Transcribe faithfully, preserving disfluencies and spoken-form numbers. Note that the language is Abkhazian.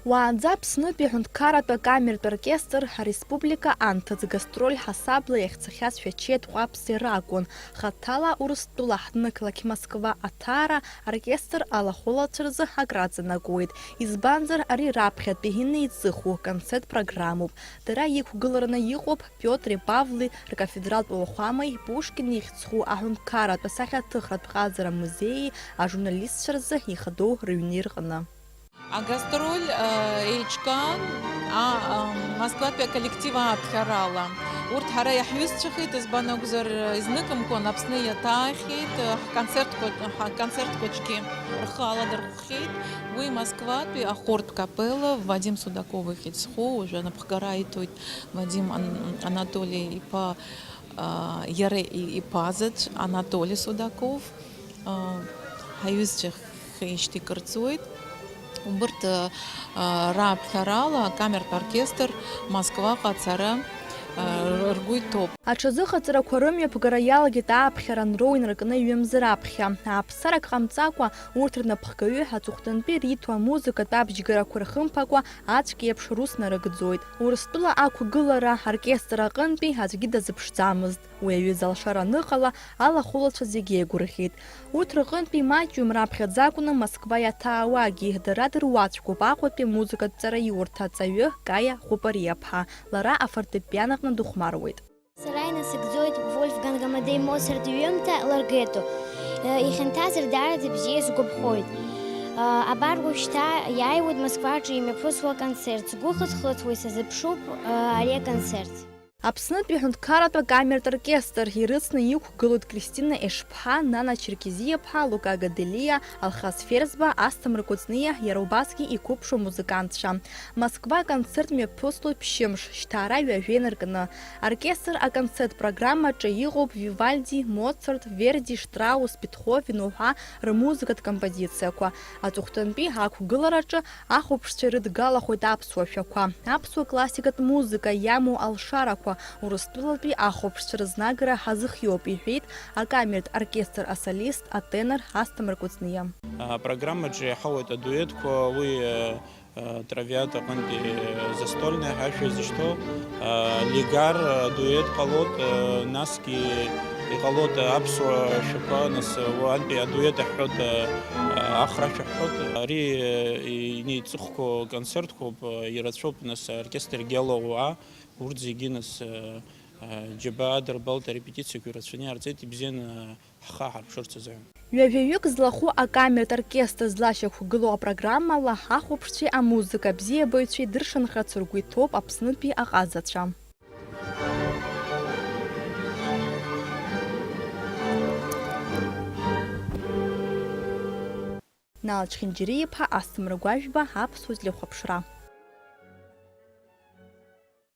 Уаанӡа Аԥснытәи аҳәынҭқарратә акамертә оркестр ареспублика анҭыҵ гастроль ҳасабла иахьцахьаз шәачеи ҭҟәаԥсеи ракәын. Хаҭала Урыстәыла ҳнықалақь Москва аҭаара оркестр алахәылацәа рзы акраҵанакуеит. Избанзар, ари раԥхьатәи инеиҵыху концерт программуп. Дара иқәгылараны иҟоуп Пиотри Павли ркафедралтә уахәамеи Пушкин ихьӡ зху аҳәынҭқарратә асахьаҭыхратә ҟазара музеии ажурналистцәа рзы ихадоу рыҩни рҟны. Агастроль, э, еиҿкаан, а, а, Москватәи аколлектив ааԥхьарала. Урҭ ҳара иаҳҩызцәахеит, избан акәзар, э, изныкымкәан Аԥсны иаҭаахьеит, э, ҳконцертқәа-, ҳаконцертқәаҿгьы рхы аладырхәхьеит. Уи Москватәи ахортә капелла Вадим Судаков ихьӡ зху, уажәы анапхгара аиҭоит Вадим Ан-, Анатоли иԥа, а, иара и-, иԥа заҵә Анатоли Судаков, а, ҳаҩызцәа хеижьҭеи кырҵуеит. Убырҭ, а, рааԥхьарала акамертә оркестр Москваҟа ацара, а, ргәы иҭоуп. Аҽазыҟаҵарақәа рымҩаԥгара иалагеит ааԥхьара анроу инаркны ҩымз раԥхьа. Ааԥсарак ҟамҵакәа, урҭ рнапхгаҩы аҵыхәтәантәи риҭо амузыкатә абжьгарақәа рхымԥакәа ацәгьеиԥш рус нарыгӡоит. Урыстәыла ақәгылара оркестр аҟынтәи аӡәгьы дазыԥшӡамызт. Уи аҩыза алшара аныҟала, алахәылацәа зегьы еигәырӷьеит. Урҭ рҟынтәи маҷҩым раԥхьаӡа акәны Москва иаҭаауагьы дара дыруаӡәкуп Аҟәатәи амузыкатә ҵараиурҭа аҵаҩы Каиа Хәыпариаԥҳа. Лара афортепиано аҟны дыхәмаруеит. Сара инасыгӡоит Вольфганг Амадеи Моцарт иҩымҭа Ларгето. Ихьанҭазар даараӡа бзиа сгәаԥхоит. Абар уажәшьҭа иааиуеит Москваҿы имҩаԥысуа аконцерт. Сгәы хыҭхыҭуеит, сазыԥшуп ари аконцерт. Аԥснытәи аҳәынҭқарратә акамертә оркестр ирыцны иқәгылоит Кристина Ешԥҳа, Нана Черкезиаԥҳа, Лука Гаделиа, Алхас Ферзба, Асҭамыр Кәыҵниа, иара убасгьы иқәыԥшу амузыкантцәа. Москва аконцерт мҩаԥыслоит ԥшьымш, шьҭа ара ҩажәа инаркны. Аоркестр аконцерт программаҿы иҟоуп Вивальди, Моцарт, Верди, Штраус, Бетховен уҳәа рмузыкатә композициақәа. Аҵыхәтәантәи ақәгылараҿы ахәаԥшцәа ирыдгалахоит аԥсуа шәақәа, аԥсуа классикатә музыка иамоу алшарақәа, Урыстәылатәи ахәаԥшцәа рызнагара ҳазыхиоуп, иҳәеит акамертә оркестр асолист, атенор Асҭамыр Кәыҵниа. Апрограммаҿы иаҳауеит адуетқәа, уи, э, э, Травиата аҟынтәи, э, застольная ҳәа ашәа изышьҭоу, э, Лигар, э, дует ҟалоит, э, насгьы иҟалоит аԥсуа шәақәа, нас, э, уантәи адует аҳәоит, э, э, ахрашәа ҳҳәоит. Ари, э, инеиҵыхқәоу концертқәоуп, э, ирацәоуп, нас, оркестр Гелоуаа, урҭ зегьы, нас, э, э, џьабаа адырбалт, арепетициақәа ирацәаны иаарҵеит, ибзианы, э, ҳхы ҳарԥшырц азыҳәан. Ҩажәаҩык злахәу акамертә оркестр злашьақәгылоу апрограммала ахәаԥшцәеи амузыка абзиабаҩцәеи дыршанхарц ргәы иҭоуп Аԥснытәи аҟазацәа. Нал Чхинџьариа-иԥа, Асҭамыр Гәажәба, Аԥсуа телехәаԥшра.